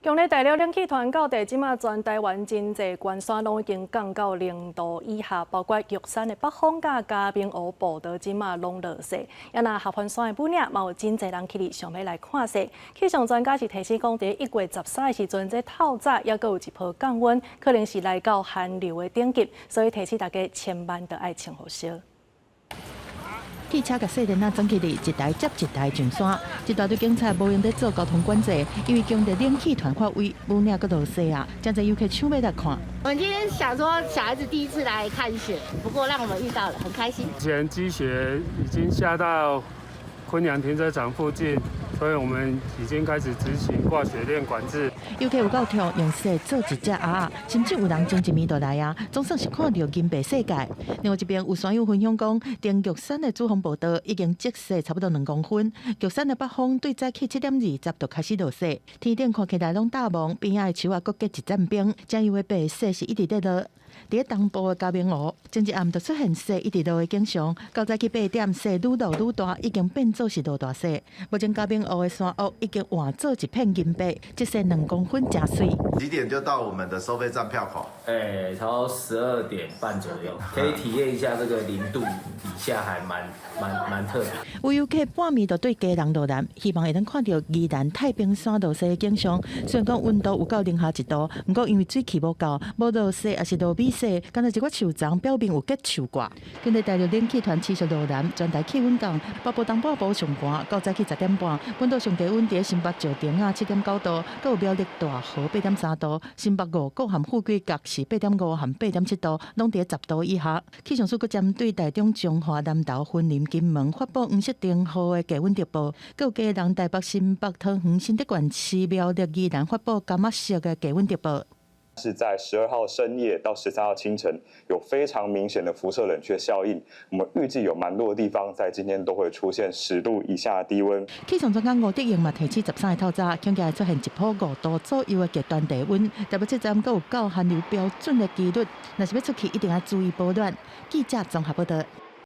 強烈大陸冷氣團到底這馬全台灣真濟懸山攏已經降到0度以下，包括玉山的北峰佮嘉明湖步道這馬攏落雪。啊若合歡山的武嶺嘛有真濟人去哩想欲來看雪。氣象專家是提醒講，佇1月13的時陣，這透早猶閣有一波降溫，可能是來到寒流的頂級，所以提醒大家千萬著愛穿厚衫。汽車佮細電仔鑽起來，一台接一台上山。一大堆警察無閒咧做交通管制，因為強烈冷氣團發威，武嶺閣落雪啊，真濟遊客搶欲來看。我們今天想說，小孩子第一次來看雪，不過讓我們遇到了，很開心。目前積雪已經下到昆陽停車場附近，所以我們已經開始執行掛雪鏈管制。遊客有夠跳，用雪做一隻鴨仔，甚至有人前一暝就來啊，總算是看著銀白世界。另外一邊有山友分享講，頂玉山的主峰步道已經積雪差不多2公分，玉山的北峰對早起7點20就開始落雪，天頂看起來攏罩霧，邊仔的樹仔閣結一層冰，真有的白雪是一直咧落。佇咧東部的嘉明湖，前一暗就出現雪一直落的景象，到早起8點，雪愈落愈大，已經變做是落大雪。目前嘉明湖的山屋已經換做一片銀白，積雪2公分，誠媠。幾點就到我們的收費站票口？欸，差不多12點半左右，可以體驗一下這個0度以下，還蠻特別。有遊客半暝就對基隆落來，希望會當看著宜蘭太平山落雪的景象。雖然講溫度有到零下1度，毋過因為水汽無夠，無落雪抑是落米雪，敢若一寡樹叢表面有結樹掛。根據大陸冷氣團持續落南，全台氣溫降，北部東半部上寒，到早起10點半，本島上低溫佇新北石碇仔7.9度，閣有苗栗大和8.3度，新北五股和富貴角是8.5和8.7度，攏佇10度以下。氣象署閣針對台中彰化南投雲林金門發布黃色燈號的低溫特報，閣有基隆台北新北桃園新竹縣市苗栗宜蘭發布柑仔色的低溫特報。是在12號深夜到13號清晨，有非常明顯的輻射冷卻效應。我們預計有蠻多的地方在今天都會出現10度以下的低溫。氣象專家吳德榮嘛提醒，13日透早，恐驚會出現一波5度左右的極端低溫，台北車站閣有到寒流標準的幾率，若是欲出去，一定要注意保暖。記者綜合報道。